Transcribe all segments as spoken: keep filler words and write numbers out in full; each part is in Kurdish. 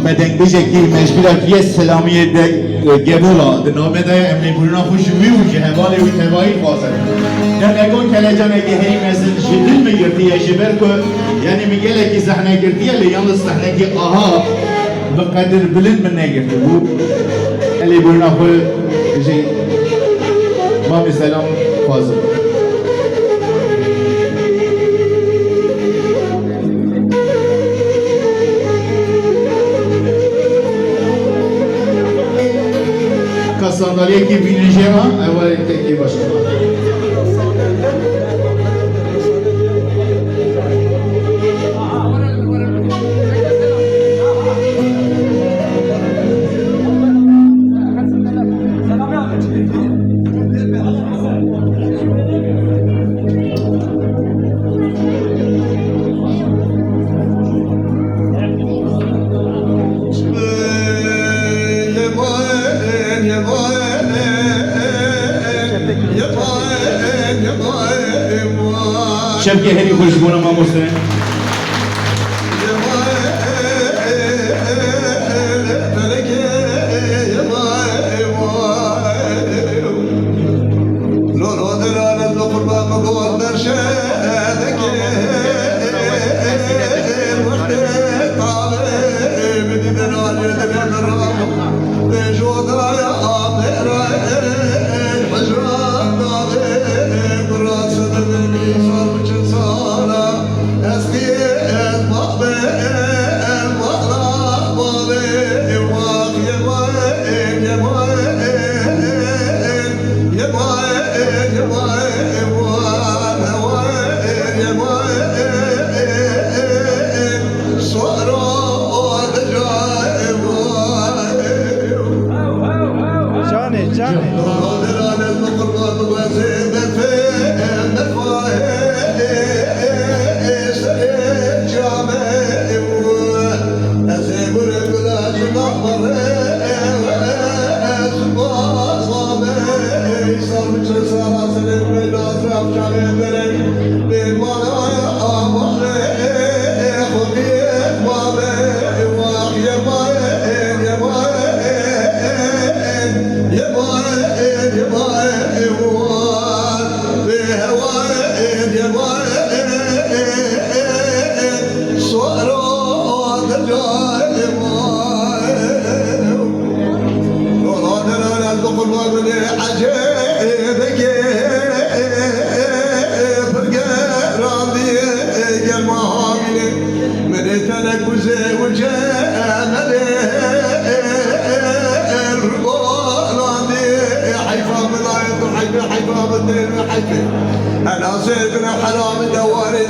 Me dengbêjekî mecbîra yê selamiyê de, e, Gebola di navê de ye, em lêbûrina xwe ji wî û ji hevalê wî tevayî dixwazin. Demeko kelecanekî herî mezin ji dil min girtiye, ji ber ku, yanî, min gelekî zehne girtiye, lê yalnız zehnekî aha bi qedir bilind min negirtibû. Lêbûrina xwe ji Mamê Selam dixwazim. Ka sandalyekî bînin jê re, ew ê tekê baş e. Şevke herî xweş bona mamoste. Canê, canê. Amca were, amca were.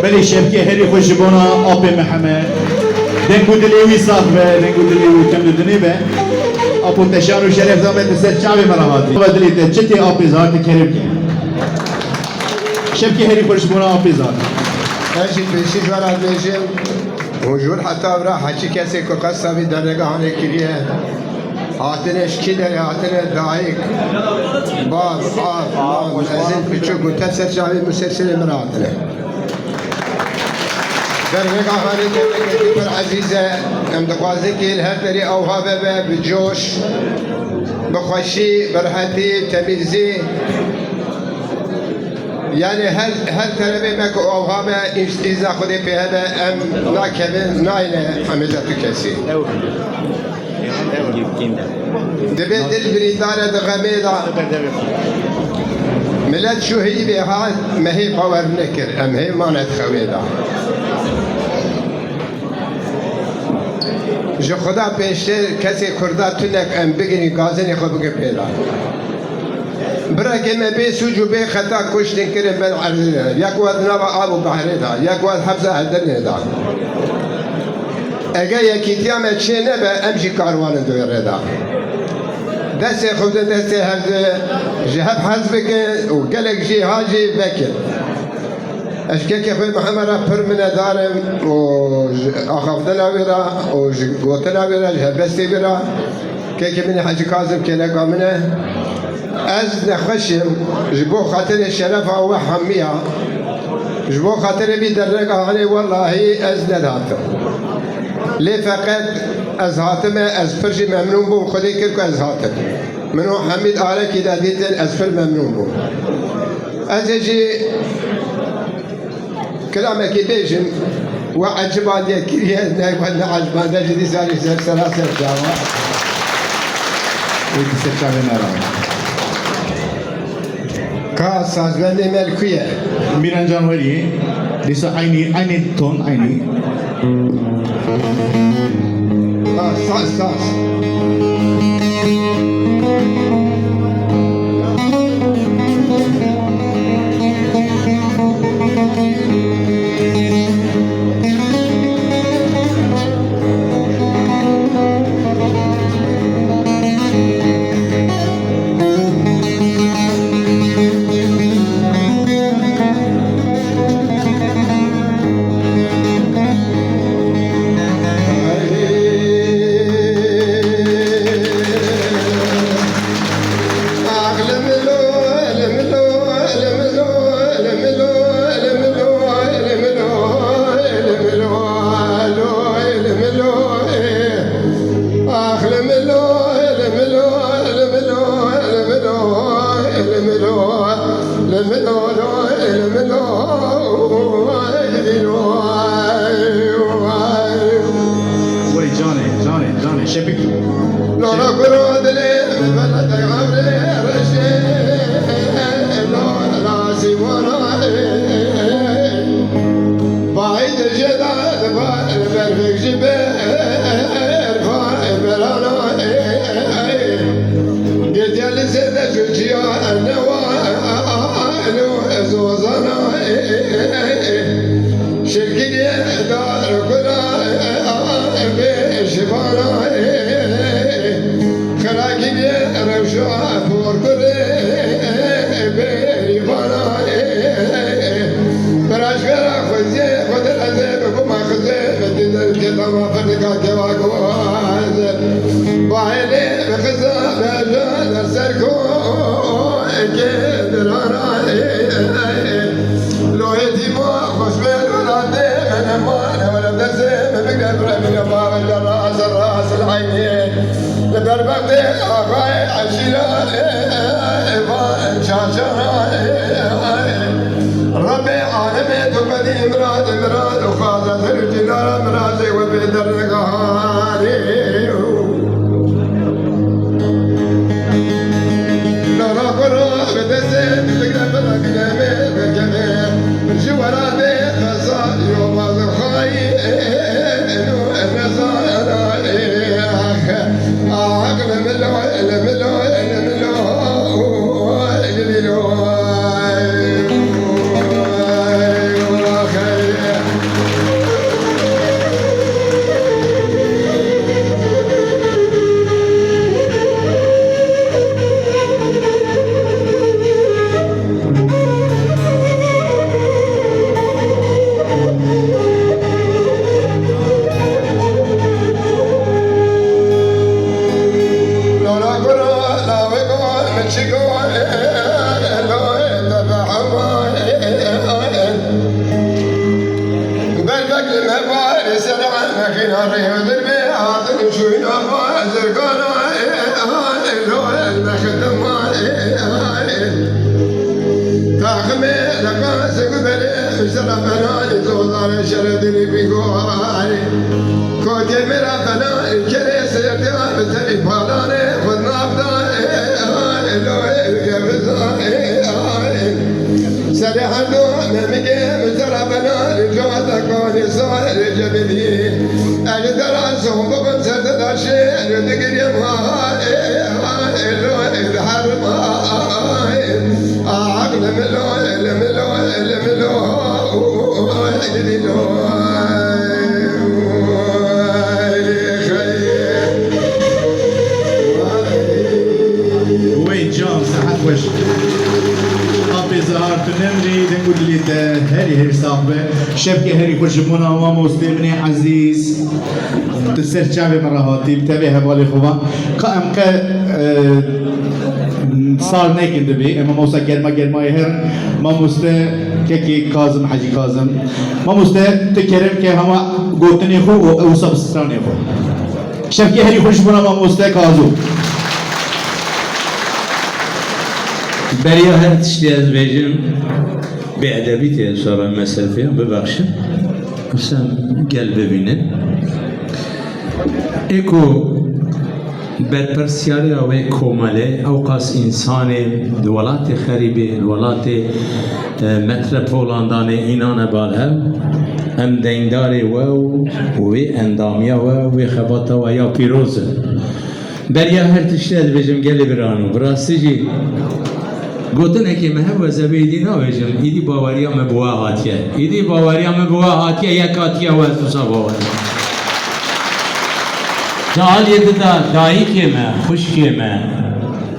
Belê Şevkê herî xweş ji bona apê Mihemed. Deng û dilê wî sax be, deng û dilê wî kem li dinê be. Apo te şan û şeref da me, tu ser çavê me re hatî. Dilê te çi tê apê Zahar, tu kerem ke. Şevkê herî xweş ji bona apê Zahar. Ez jî pêşî ji we re dibêjim, hûn ji wir heta vira heçî kesê ku qesta vî dernega hanê kiriye, hatine ji kî derê hatine, dayik, bav, av, av, mezin, piçûk, hûn tev ser çavê min, ser serê min re hatine. Dernega hanê dernegekî pir ezîz e. Em dixwazin kî li her derê ewha vebe, bi coş, bi xweşî, bi rehetî, temîzî. Yanî her, her terebê me ku ewha be, îz-, îzna Xwedê pê hebe, em nakevin, nayne hemêca tu kesî. Divê dil birîndar e di xemê de. Milet çû hîvê hat, me hê bawer nekir, em hê mane di xewê de. Ji Xweda pêştir kesê Kurda tunek em bigirîn, gazinê xwe bigir pê de. Birekê me bê sûc û bê xeta kuştin kirin ber erdê de. Yek wet nava av û behrê de, yek wet hepsa Edirnê de. Eger yekîtiya me çê nebe, em jî karwan in di wê rê de. Destê xwe bidin destê hevdê, ji hev hez bikin û gelek jî ha jî vekin. Ez ji kekê xwe Mihemed re pir minetdar im û ji axaftina wî re û ji gotina wî re, ji helbestê wî re. Kekê min e Hecî Kazim kêleka min e. Ez nexweş im, ji bo xatirê şerefa we hemiya, ji bo xatirê vî derneka hanê wellahî ez nedihatim. Lê feqet ez hatime, ez pir jî memnûn bûm, Xwedê kir ku ez hatim. Min û Hemîd Arekî de dîtin, ez pir memnûn bûm. Ez ê jî kilamekî bêjim, we ecibandiye kiriye, ne, we ne ecibandiye jî dîsa jî ser sera ser çava. Wê dîsa çavê me ra. Ka sazbendê me li ku ye? Mîran Canwerî, dîsa eynî, eynî ton, eynî. Saz, saz, saz. Wey canê, canê, canê Şefik. Lala kuro dilê min bela te amrê reşê, lala sîwana. Bayî de jê de dibar berfek ji ber, berana. Getiya li sê de cuciya newa, elo zozana. Şirkî de dar kula, bê şibana. Xelakî bê rewşa porkirê, bê rîvana. Biraj vera xweziyê xwe dirazê, bi guma xizê, bi dîdin kê dama ferdika kewa goz. Bahêlê bi xiza beja der ser ko, kê dirara. Lohê dîma xweş be welatê me, ne ma ne were destê me, bigre bire bire bavê de ras ras el eynî. Li ber bextê axayê eşîra, ê, ê, ê, va, ê, çarçara, ê, ê, ê. Rebê alemê tu bedî mirad, mirad û xaza ser û cînara mirazê we bê dernegarê. Nana kura bi destê, bigre bira gileme, bikeme. Ji welatê xezal yo mazxayî, ê, ê, ê, ê, ê, ê, ê, ê, ê, ê, ê, ê, ê, Bervek li me barê sera nexîna rêwdir bê, hatin û şûyna xwe zirgana, ê, ê, ê, lo, ê, nexidima, ê, ê, ê. Taximê leqa ziguberê, ji sera fenanê zozanê şerefdinê bîgoharê. Kotê me ra fena, kerê sêrdiya, bi terî palanê xwe navda, ê, ê, ê, lo, ê, ê, ê, ê. Serê herdo memikê min sera bena, li cihata kanê sarê cebelî. Ez li dera zon bibim ser te daşê, ez digiriyem ha, ê, ha, ê, lo, ê, diherim ha, ê, Wey can, sehet weş. Apê Zahar, tu nemrî, deng û dilê te herî herî sax be. Şevke herî xweş ji bona mamostê min ê ezîz. Tu ser çavê min re hatî, bi tevê hevalê xwe ve. Ka em qe, e, sar nekin dibê. Em mamosta germa germayê herin. Mamoste kekê Kazim, Hecî Kazim. Mamoste, tu kerem ke hema gotinê xwe û ew wisa bi stranê xwe. Şevkê herî xweş bona mamoste Kazo. Beriya her tiştî ez bêjim, bêedebî tê, em şara me selfiyan bibexşin. Sen gel bibînin. Êko berpirsiyariya wê komelê, ewqas însanê di welatê xerîbê, di welatê, e, metrepolan danê, înane bal hev, em deyndarê we û wê endamiya we, wê xebata we ya pîroz in. Beriya her tiştî ez dibêjim gelê birano, bi rastî jî gotinekê me hebe ez ê vê îdî nabêjim, îdî baweriya me bi we hatiye. Îdî baweriya me bi we hatiye, yek hatiye we ez wisa bawer. Di aliyê di de dayikê me, xwişkê me,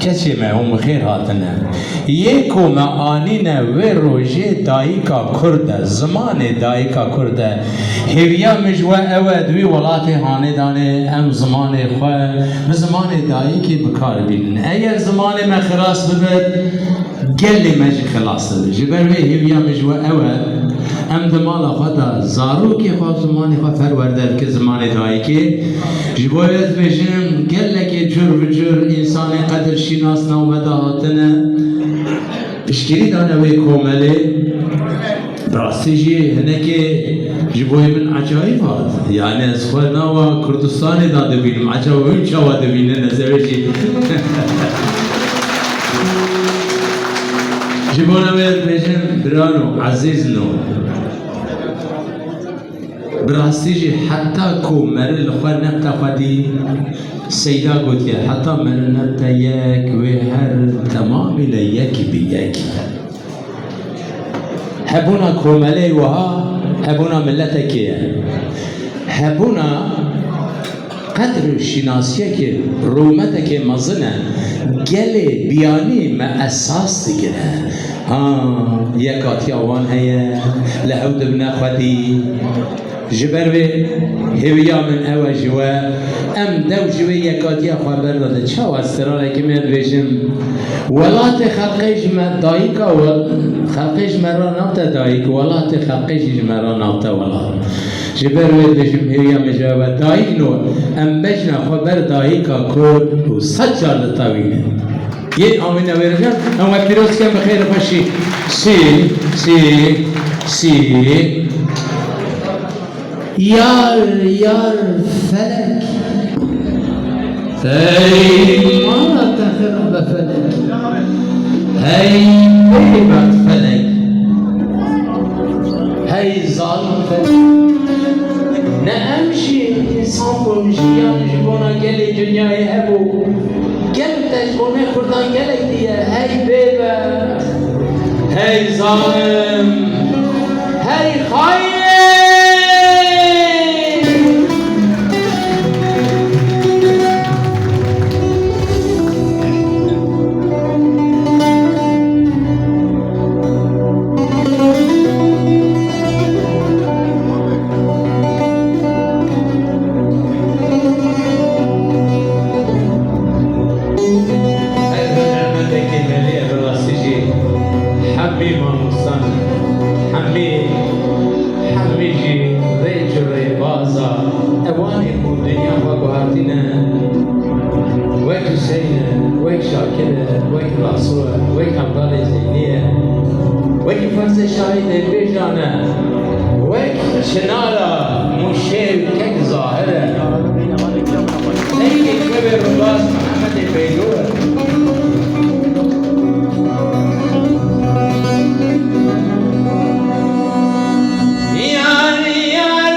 keçê me hûn bi xêr hatine. Yê ku me anîne wê rojê dayika Kurd e, zimanê dayika Kurd e. Hêviya min ji we ew e, di wî welatê hanê danê em zimanê xwe bi zimanê dayikê bi kar bînin. Eger zimanê me xilas bibe, gelê me jî xilas dibe. Ji ber wê hêviya min ji we ew e, em di mala xwe de zarokê xwe, zimanê xwe perwerde bike, zimanê dayikê. Ji bo wê ez dibêjim, gelekê cur bi cur însanê qedirşînas nav me de hatine. Piştgirî dane wê komelê. Bi rastî jî hinekê ji bo min ecayîb hat. Yani ez xwe nawa Kurdistanê de dibînim. Ecaba hûn çawa dibînin? Ez ê vê jî ji bona wê dibêjim, birano, ezîzno. Bi rastî jî heta ku meriv li xwe nefta xwe dî, Seyda gotiye, heta meriv nefte yek, wê her temamî le yekî bi yekî. Hebûna komelê wiha, hebûna miletekê ye. Hebûna qedr û şînasiyekê, rûmetekê mezin e. Gelê biyanî me esas digire. Ha, yekatiya wan heye, li hev dibine xwedî. Ji ber vê hêviya min ew e ji we, em dew ji vê yekatiya xwe berdin. Çawa stranekî me dibêjin, welatê xelqê ji me dayika we, xelqê ji me re navte dayik, welatê xelqê jî ji me re navte welat. Ji ber wê dibêjim hêviya min ji we, dayik no, em bejna xwe ber dayika Kurd û sed car ditewînin. Yên amîne wê re, em we pîroz dikin bi xêr û xweşî. Sî, sî, sî. Yar, yar felek. Hey! Ma texir be felek. Hey, bêbextî felek. Hey, zalim felek. Ne em jî însan bûn, jiyan ji bona gelê dinyayê hebû. Gel te ji bo me Kurdan gelek diye, hey bêbe, hey zalim, hey xayîn! Her hurmeteke belê ye, bi rastî jî hemî mamosta ne, hemî, hemî jî rêç û rêbaza ewanê ku dinya xwe guhertîne. Wek Huseyîn e, wek Şakir e, wek Raso e, wek Evdalê Zeynî ye, wek Ferzê Şahî Dêrbêjan e, wek Çinara Mûşê û kek Zahir e. Dengê kevê rûbaz Mihemedê Beylo e. Yar, yar,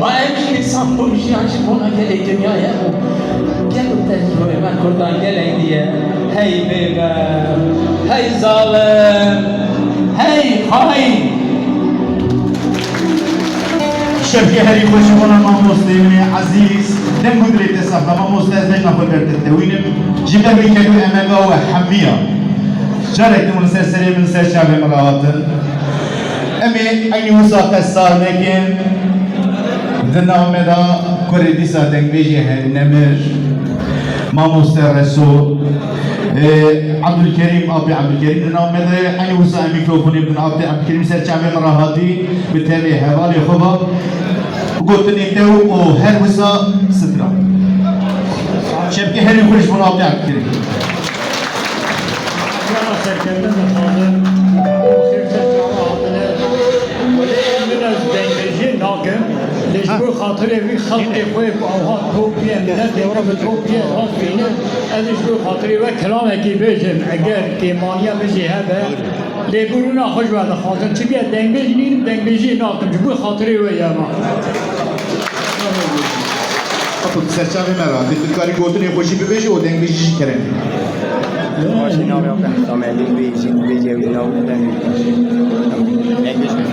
Ma em jî însan bûn, jiyan ji bona gelê dinyayê bû. Gelo tevî me kurdan gelek diye. Hey bêber, hey zalim, hey xaîn. Şevkê herî xweş ji bona mamosteyê min ê ezîz, deng û dilê te sax be mamoste, ez bejna xwe ber te tewînim. Ji ber wî ked û emega we hemiya. Carek din min ser serê min ser çavê min re hatin. Em ê eynî wisa qesar nekin. Di nav me de kurê dîsa dengbêjê heye nemir. Mamoste Reso, e, Abdulkerîm, Apê Abdulkerîm di nav me de ye. Eynî wisa em mîkrofonê bidin Apê Abdulkerîm ser çavê min re hatî, bi tevê hevalê xwe ve. Gotinê te û her wisa sitra. Şevkê herî xweş ji bo Apê Abdulkerîm. Serkeftin dixwazim, û xêr ser çawa hatine. Min ez dengbêjiyê nakim, lê ji bo xatirê wî xelkê xwe ku ewha topiye, miletê me bi topiye rast bîne, ez ê ji bo xatirê we kilamekî bêjim, eger kêmaniya min jî hebe, lêbûrîna xwe ji we dixwazim. Çimkî ez dengbêj nînim, dengbêjiyê nakim, ji bo xatirê we ye ma. Apo, tu ser çavê me re, tu dikarî gotinê xwe jî bibêjî û dengbêjî jî kerem. Başî navê Abdulhamidî bêjî, bêjî ew navê te. Dengbêj be.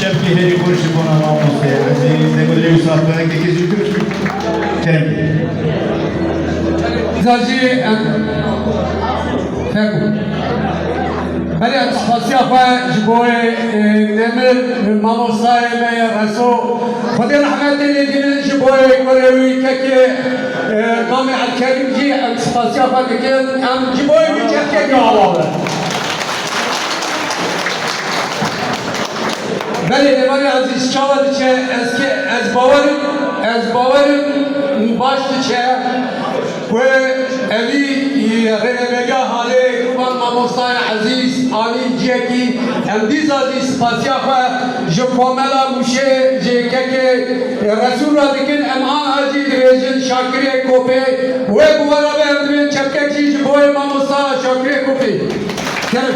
Şevkê herî xweş ji bona mamoste ezîz, dengê wisa xwe kekê zû kir. Kerem. Zazî, em, Feko. Belê em spasiya xwe ji bo, e, nemir mamostayê me yê Reso. Xwedê rehmetê lê bînin ji bo kurê wî kekê, e, Mamê Elkerîm jî em spasiya xwe dikin. Em ji bo wî çepkekê ala bin. Belê, êvarê ezîz çawa diçe? Ez ke, ez bawer im, ez bawer im baş diçe. Ku evî, e, rêveberiya halê van mamostayê ezîz anî ciyekî, em dîsa jî spasiya xwe ji komela Mûşê, ji kekê Resûl re dikin. Em aniha jî dibêjin Şakirê Kopê wê bi we re be, em dibên çepkek jî ji bo wê mamosta Şakirê Kopê. Kerem.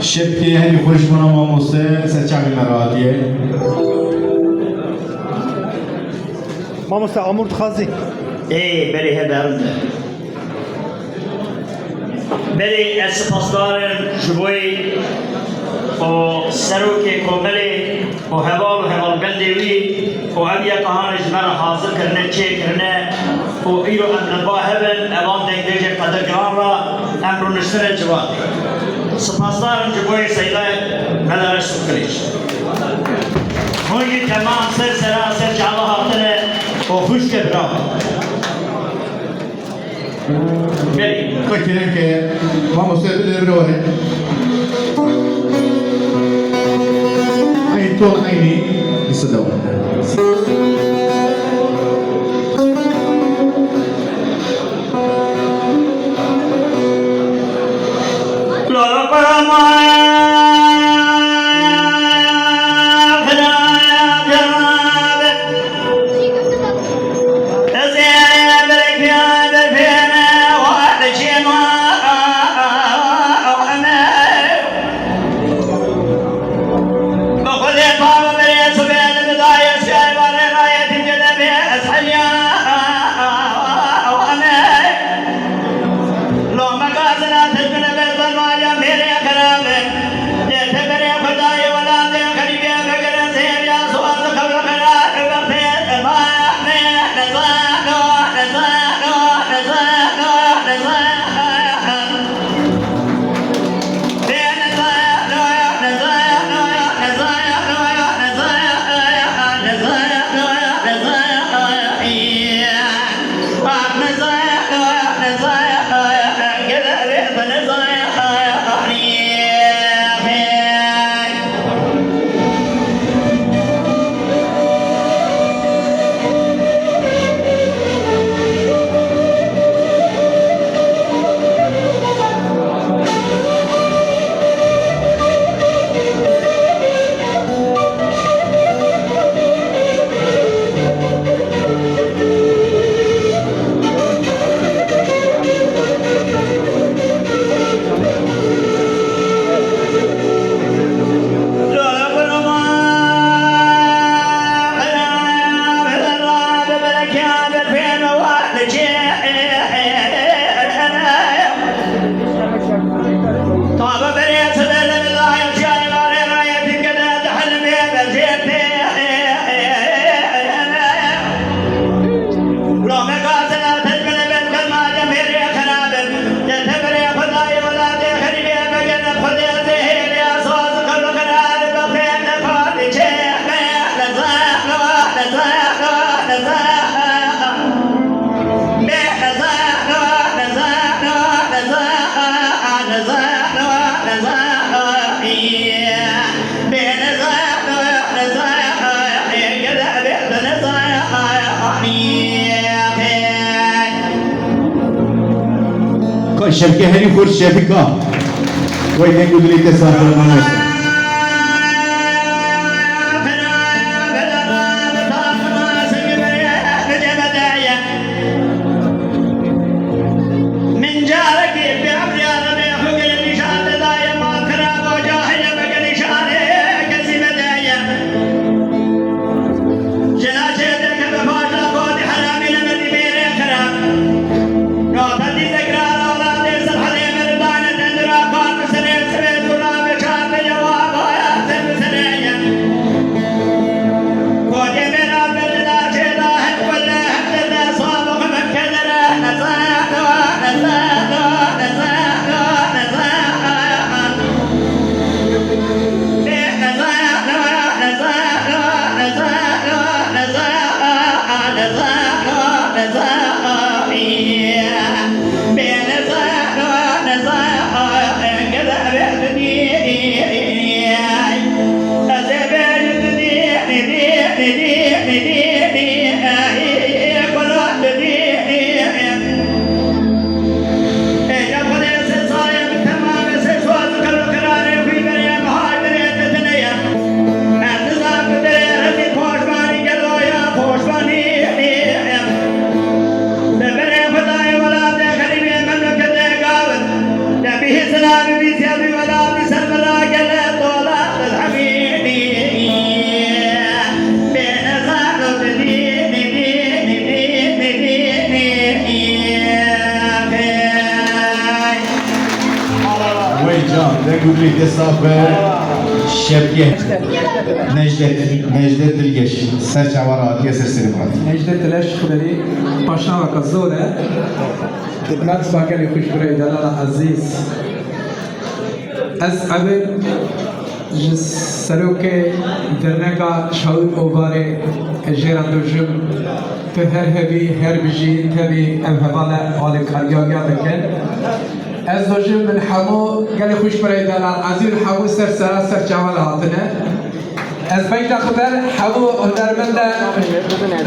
Şevkê herî xweş bona mamoste, ser çavê me re hatiye. Mamoste, amûr dixwazî? Ê, belê, he, derin de. Belê, ez spasdar im ji bo serokê komelê û heval û hevalbendê wî û ev yeka hane ji me re hazir kirine, çêkirine û îro em li ba hev in, evan dengdêjê qedir giran re em rûniştine civatê. Spasdar im ji bo yê Seydayê Mele Reşid Kiliç. Hûn jî temam ser sera ser çava hatine û xwişke bira. Belê. Xwe kerem ke mamoste bide bira were. Eyn ton eynî li sedew. Ka şevke herî xurt şevika. Wey deng û dilê te saf be, mama. Min carekî bi emrê Rebê xwe gelek nîşan te daye, ma xirab û cahil e, me gelek nîşanê kesî me daye. Jina çêdeke bi paşda gotî heramî ne me dî mêrê xirab. Nopetî tekrar oladê ser herê me dane tendira kar bi serê sibê zûra ve çar ve cewab haya ser bi serê ye. Wey can, deng û dilê te saf be. Şevke. Necdet, Necdet Dilgeş. Ser çavan hatiye, ser serê min hatiye. Necdet Dilgeş, xwe berî paşnaveka zor e. Merhaba gelê xweş birayê delala ezîz. Ez evin ji serokê derneka Çawî Ovarê jê re dojim, tu her hebî, her bijî, tevî ev heval e alîkariya wîya dikin. Ez dojim min hemû gelê xweş birayê delal ezîz hemû ser sera ser çavan hatine. Ez bejna xwe ber hemû hunermenda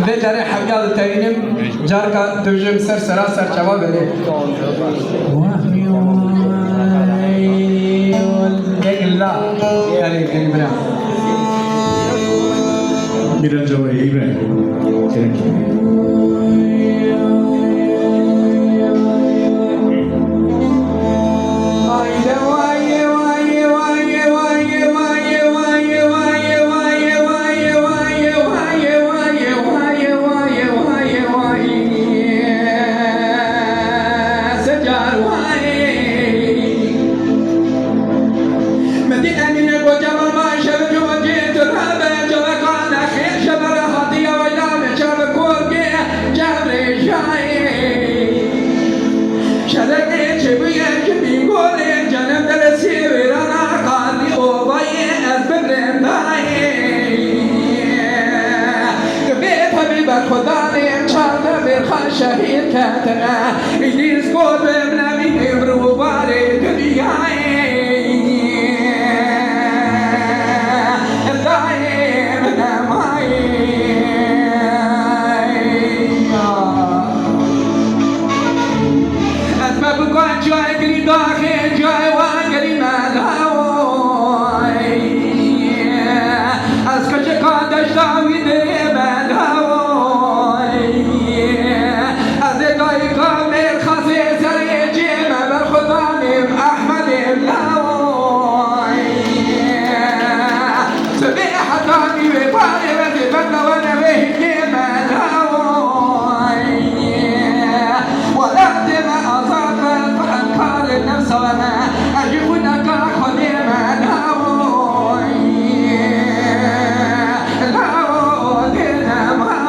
vê derê hemiya diteînim, carka dibijim ser sera ser çava berê. Wah, wah, wah, wah. Erê, erê, bira. Mîran Cawayê, Îbrahîm. Kerem. Şerekê çêbûye ji Bîngolê, cenem deresê wêrana qadî ovayê ez bimrêm dayê. Divê tevî berxwedanê çar devê xwe şehîd ketine. Îdîs got bim nemînim rûbarê dinyayê. Dayê min emayê. Ez me bi guh cayê girî daxê cayê wan girî me dawoy. Ez keçika deşta wî derê me dawoy. Ez ê dayika mêrxasê serê cê me berxwedanê Ehmedê dawoy. Sibê heta nîvê parê ve zê benda we ne wê hingê me dawoy. Welatê me azad be, feqet karê nefsa we ne. Ez jî xwîna ka Xwedê me dawoy. Dawoy dê ne mawoy.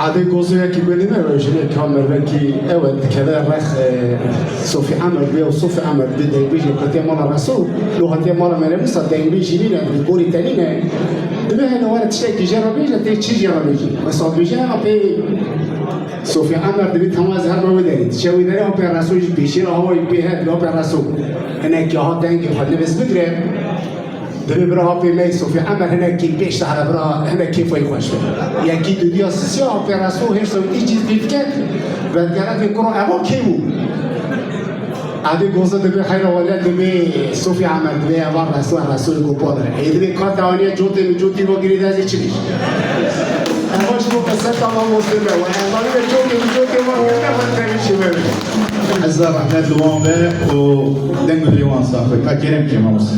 Adê gozo yekî gulî me ve jinek ha mervekî ew e dikeve rex, e, Sofî Emer bê û Sofî Emer bê dengbêjê ketiye mala Reso, lo hatiye mala Merem Musa dengbêjî nîne, bi gorî te nîne. Dibe hene were tiştekî jê re bêje, tê çi jê re bêjî? Mesela bêje apê Sofî Emer dibê tema ez herme wê derê. Diçe wê derê apê Reso jî pêşî re hawayî pê het, lo apê Reso. Hinekî ha dengê xwe nivîs bigire. Divê bira apê me Sofî Emer hinekî pêş te here bira hinek kêfa wî xweş be. Yekî dudiya sisiya apê Reso hêrsa wî cîz pî dike. Vedgere vê kuro ewa kê bû? Adê goza dibê heyra wele dibê Sofî Emer dibê eva Reso, Reso gopal re. Ê dibê ka te aniye cotê mi cotî va girê dezê çi bî? Eva ji bo qiseta ma mostir be. Eva dibê cotê mi cotê va girê dezê çi be. Heza rehmet li wan be û deng û dilê wan sax be. Ka kerem ke mamoste.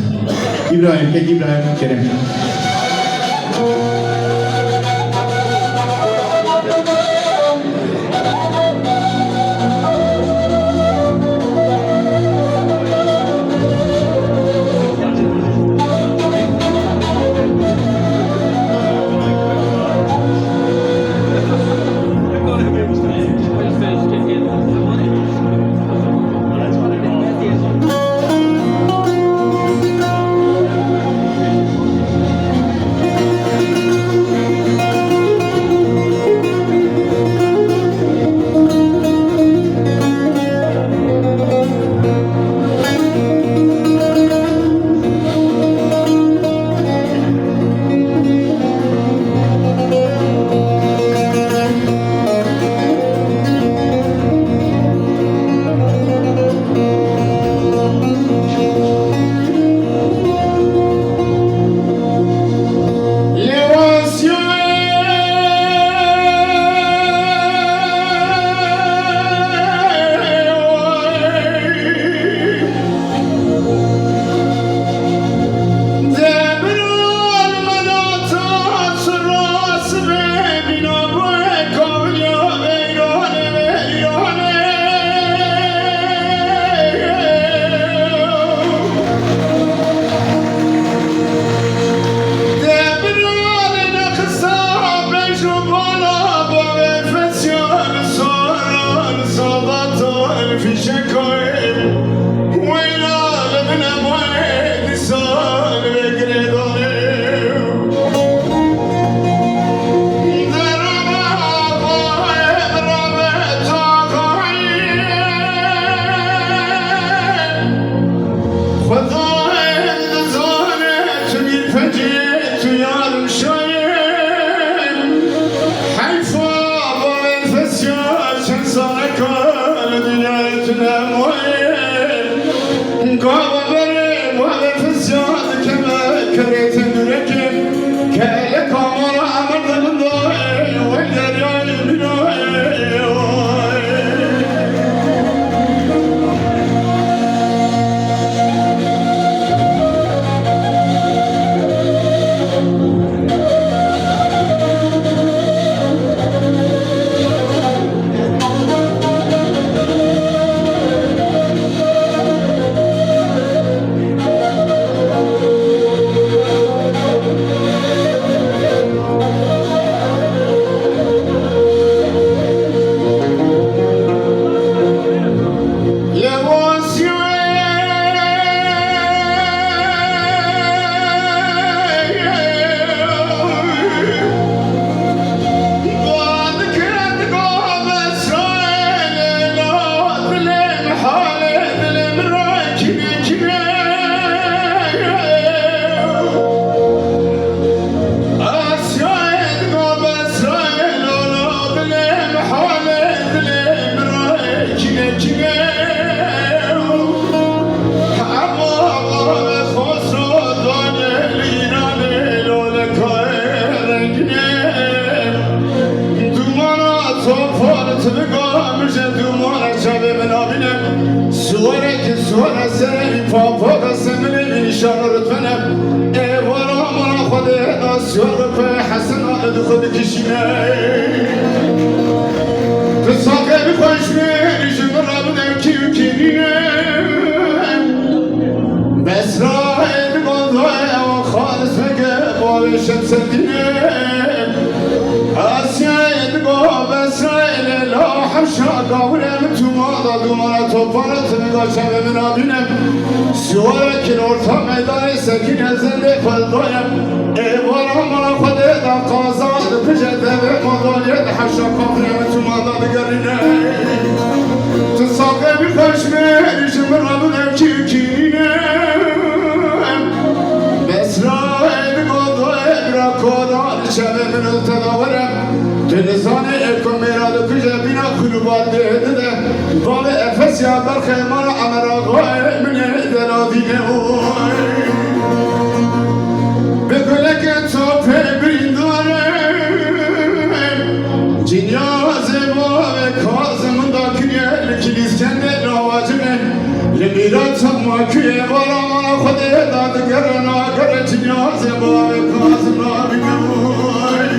Îbrahîm, kek Îbrahîm, kerem ke. Xwedayê dizane tu bî pecê tu yarim şayê. Heyfa bavê fesiya çend saleka li dinyayê tu nemaye. Gava berê bavê fesiya dikeve kerê tenûrekê. Gelek amara emir de min dayê, wey deryayê min dayê, wey. Dumana topar tibika mije dumana çavê min abîne. Suwarek suwara serê papa da seminê min nîşan rutbene. Êvara mana Xwedê da siyar pe Hesen Alê di xwe dikişîne. Tu saqê bi xweş bê, ji min re bide kî û kî nîne. Besrayê di gondayê ew xalis veke bavê Şemseddînê. Asyayê di go Hemşa gavurê min tûmala dûmala topana tiniga çavê min abîne. Siware kin orta meydanê sekîne zendê xwe daye. Êvara mala xwe dê da qaza di pije devê madaliyê di hemşa kafirê min tûmala digerîne. Tu saqê bî xweş mêrî ji min re bide kî kînîne. Mesra ê digo doyê bira kodan çavê min û te da were. Tu nizanî ê ku mêra dikuje bîna xwîn û bar dê dide. Bavê Efesya berxê mala Emer Axayê min ê delavîne oy. Bi guleke topê birîndar e. Cinyazê bavê Kazim min da kiriye li Kilîskendê lawacim e. Li mîrata makuyê vala mala Xwedê da digere nagere cinyazê bavê Kazim rabîne oy.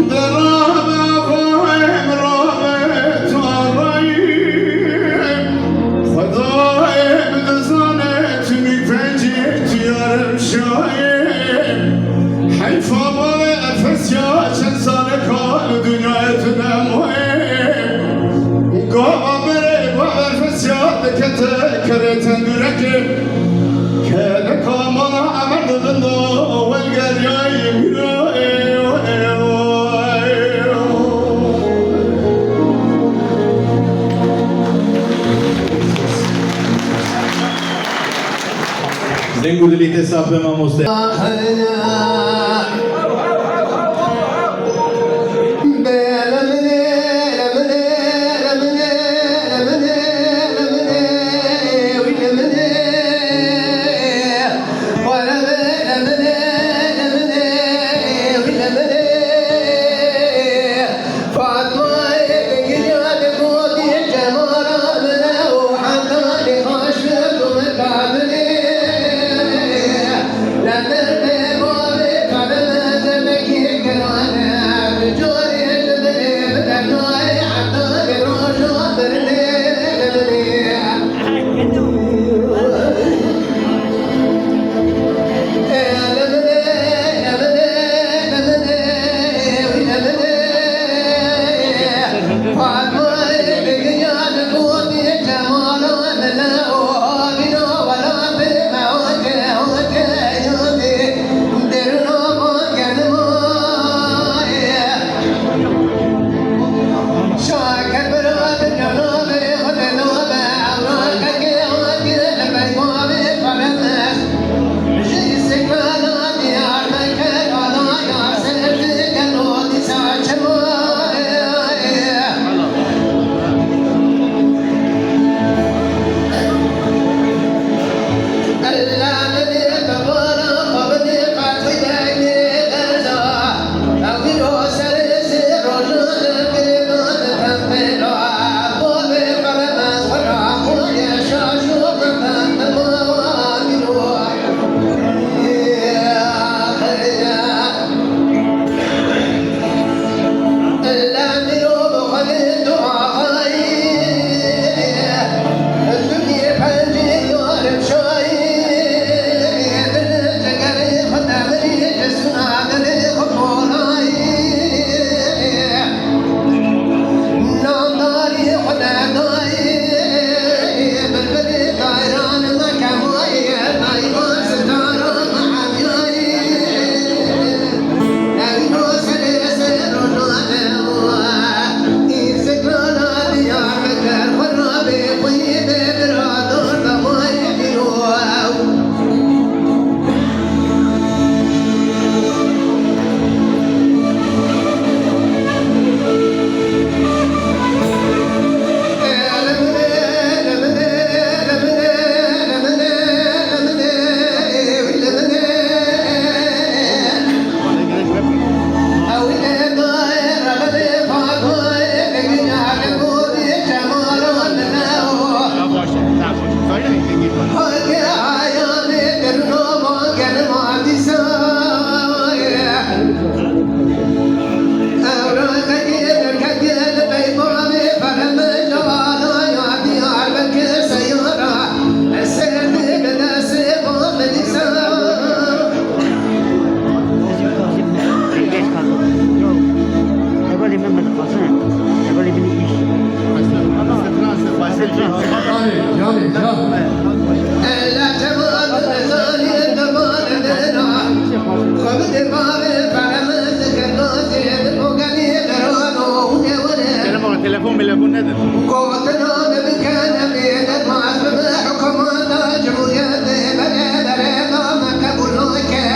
De rabe axayê min rabe tu axayî. Xwedayê min dizane tu mî pencî tu yarem şayê. Heyfa bavê Efesya çend saleka li dinyayê tu nemaye. Gava berê bavê Efesya dikete kerê tendûrekê. Kedeka mala Emer di bin de welgeriyayê mîrayê. Deng û dilê te saf be mamoste. Telefon melefon nedin. Gotina min bikene bê derbas bibe hikûmeta Cumhuriyetê berê berê da me qebûl nake.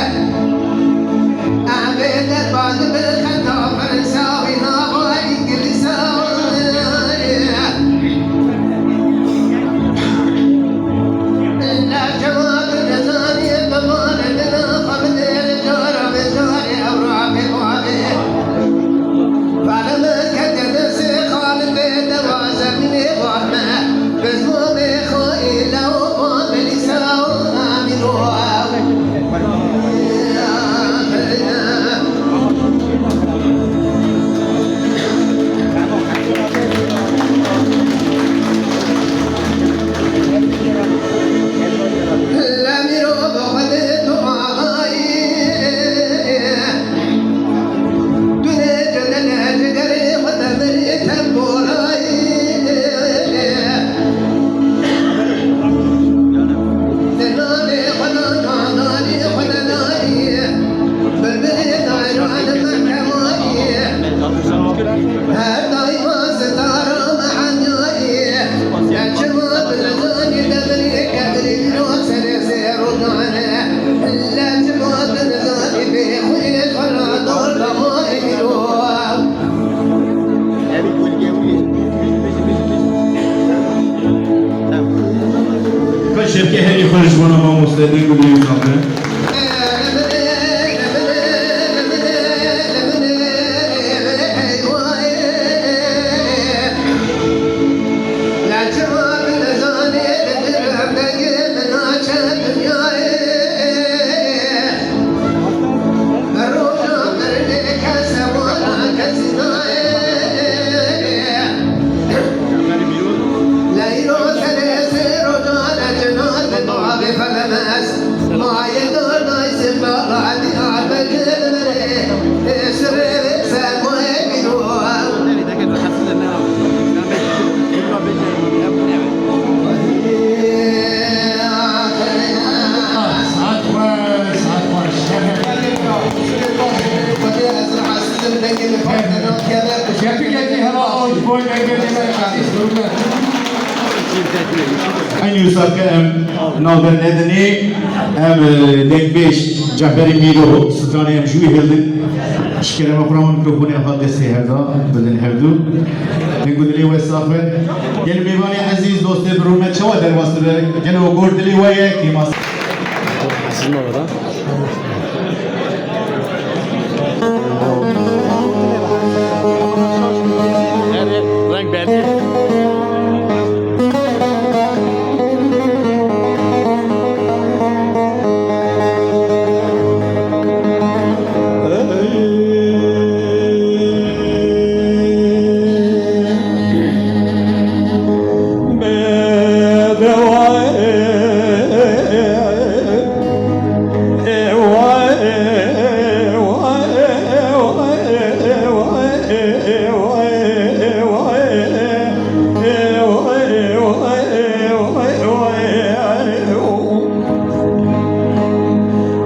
Em bê derbas bibe xeta Fransa wî nava Îngilîsa. Ka şevke herî xweş ji bona mamoste deng û dilê wî sax be. Saet xweş, saet xweş. Şefik Eti hela ji bo dengê me, hürmet. Eynî wisa ke em navber nedinê, em, e, dengbêj Ceferê Mîro, stranê em ji wî hildin. Ji kerema xwe re hûn mikrofonê xwe destê hev da, bidin hevdu. Deng û dilê we sax be. Gelo mêvanê ezîz, dostê bi rûmet çawa derbas dibe? Gelo gor dilê we ye, kêmas. Reng belli.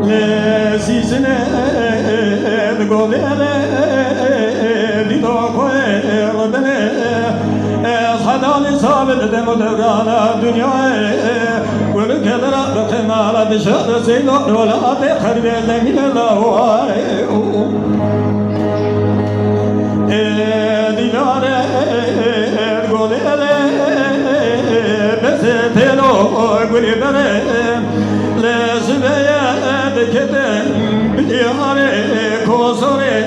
Lê sîzine di golê dîdo koyê dine. Ez hedanî sabit dem û devrana dinyayê. Gulike dira bi qimala dişa de seyda welatê xerbê demîne lawayê. Ê dîlare golê de bezê têlo gulî bere. Lê ji vê ye dikete biyarê kosorê.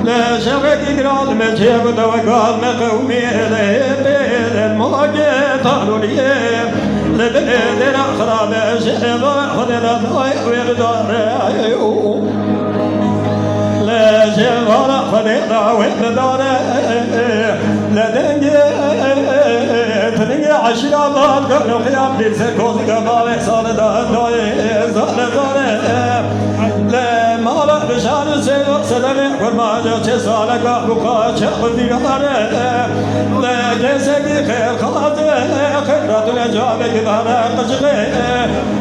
Lê şevekî giran me çê bi dewegan me qewmî lê pê lê mage tarûriyê. Lê dilê dêra xirabe ji êva Xwedê re dayê wê bidare. Lê ji êva re Xwedê re wê bidare. Lê dengê tiningê eşîra bad gelo xiyab dîr ser kozika bavê sale da dayê zale zale. Lê mala bişar sê sedemê kurmaca çê saleka buka çe xwedî gare. Lê kesekî xêr xaze xêra tu ne cavekî dare qicixê.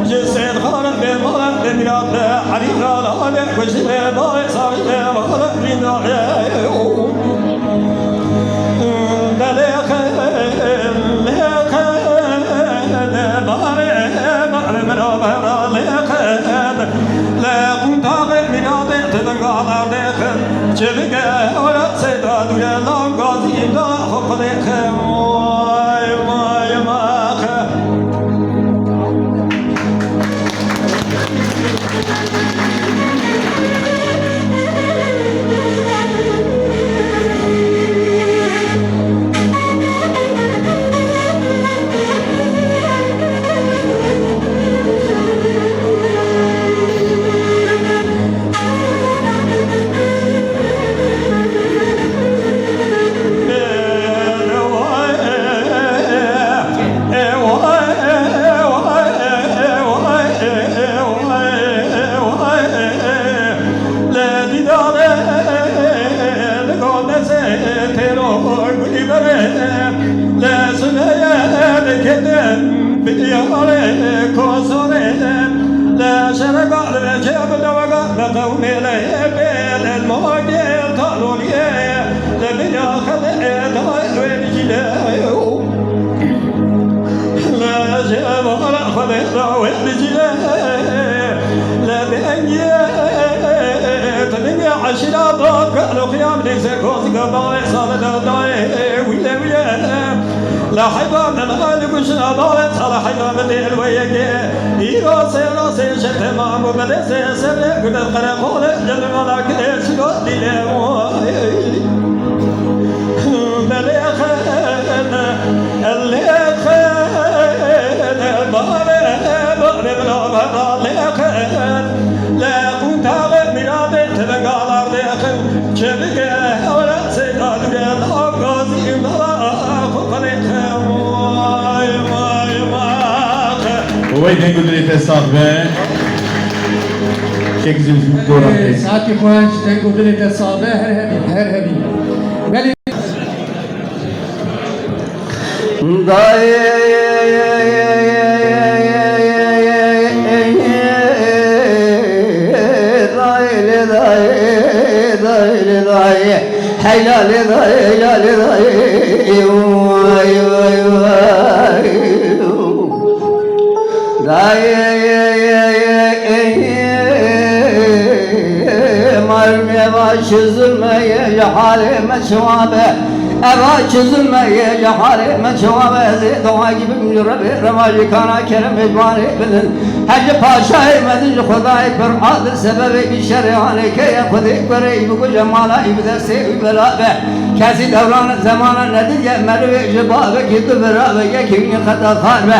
Ji sêd xare bê mala bê mirat be erî xala bê kujî bê dayê sarî bê mala bînare. Çêbike were seyda dûre lan gazî da xwe xwedê xe. Vay, vay, maxe. Wey deng û dilê te sax be. Çek zû zû dora te. Saetî xweş, deng û dilê te sax be, her hebî, her hebî. Belê. Dayê, dayê, lê dayê, dayê, lê dayê. Heyla lê dayê, heyla lê dayê. Vay, vay, vay. Dayê, marmê baş üzülme ye, halê me çawa be. Eva çizilme ye, ya halê me çawa be, ez ê dua gibi Rebê revajî kana kerem ê ciwanê bidin. Hecî Paşayê me din ji Xwedayê pir adil sebebê bî şerê hanê keye Xwedê kurê î bikuje mala î bi destê wî bela be. Kesî dewran zemana nedidiye merivê ji bavekî du bira be, yekî wî xeta xar be.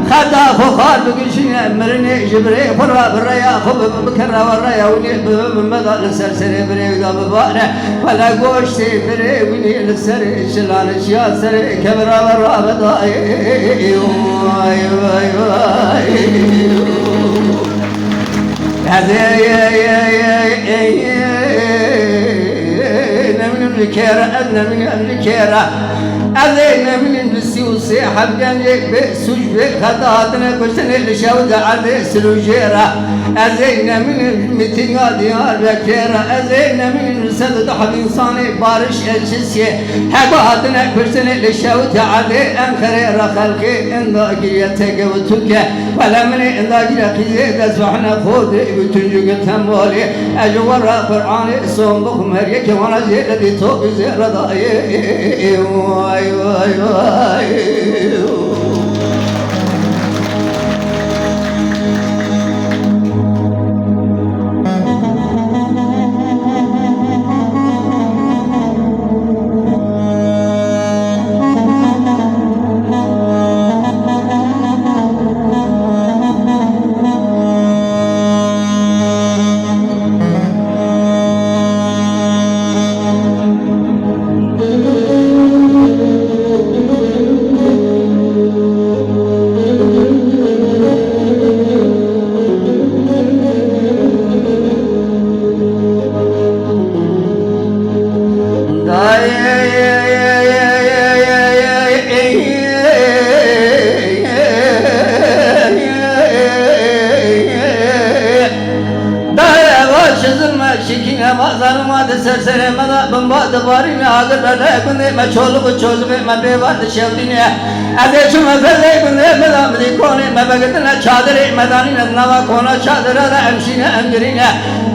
Xeta xwe xar bikişîne mirinê ji birê xwe re bi rêya xwe bi, bikere we rêya wî bi, bi, bi me da li ser serê birê wî da bibare. Wele goştê birê winî li serê şilanê çiya serê kevira ve raveda. Vay, vay, vay. Ez ê, ê, ê, ê, ê, ê, nemînim li kêra, ez nemînim li kêra. Ez ê nemînim li sî û sê heb gencê bê sûc bê xeta hatine kuştinê li şewitê erdê Silûjê re. Ez ê nemînim mîtînga Diyarbekirê re. Ez ê nemînim li sed û deh însanê Barış Elçisiyê heba hatine kuştinê li şewitê erdê Enqerê re xelkê endagiriye têkevitûke. Wele min ê endagire qîzê dest ve hine xortê bi tuncûke tembalê. Ez ji we re Qur'anê son bixwim her yekê wana jê re dî to bi zêre dayê. Vay, vay, vay. Ba dibarîne agir berde gundê me çoluk û çocukê me bêvan dişewdîne. Ez ê çûme fezê gundê me da milîkonê me vegirtine çadirê me danîne nava kona çadira de em şîne em girîne.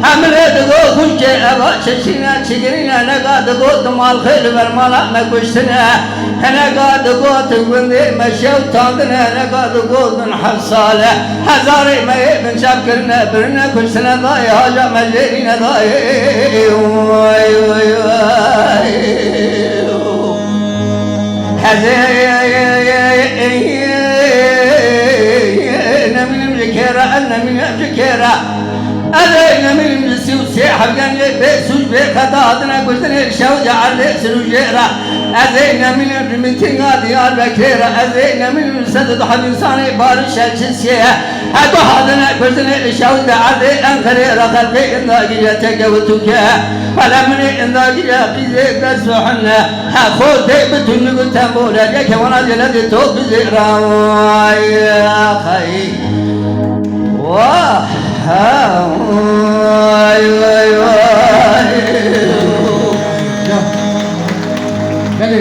Hemilê digo xûşkê eva çeşîne çigirîne nega digo dimal xêl li ber mala me kuştine. Hineka digot gundê me şewtandine, hineka digot bin heft sale. Hezarê me yê binçav kirine, birine kuştine dayê, haca me jêrîne dayê. Way, way, way. Hezê nemînim ji kêra, ez nemînim ji kêra. Ez ê nemînim ji sî û sê hevgenê bê sûc bê xeta hatine kuştinê şew di erdê sirûjê re. Ez ê nemînim ji mitînga Diyarbekirê re. Ez ê nemînim ji sed û du hezar însanê Barış Elçisiyê. Heto hatine kuştinê şew di erdê Enqerê re xelkê inda gîje têkevitûke. Pele min ê inda gîje qîzê dest û hine. He xo tê bi tûnûk û tembûre. Yeke wana jê lezê to bizê raway. Xey. Vah! Vay, vay, vay! Ya. Belê,